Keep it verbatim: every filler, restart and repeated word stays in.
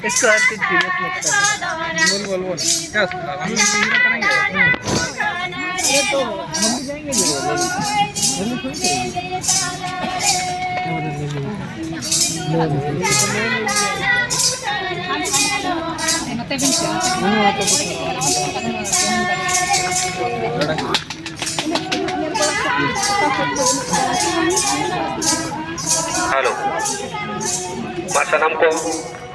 इसको हर चीज सीरियस लगता है। बोल, बोल, बोल। क्या सुना? हम हिंदी में करेंगे। ये तो हम भी जाएंगे, जरूर। जरूर थोड़ी जाएंगे। Hello. Masa nampo.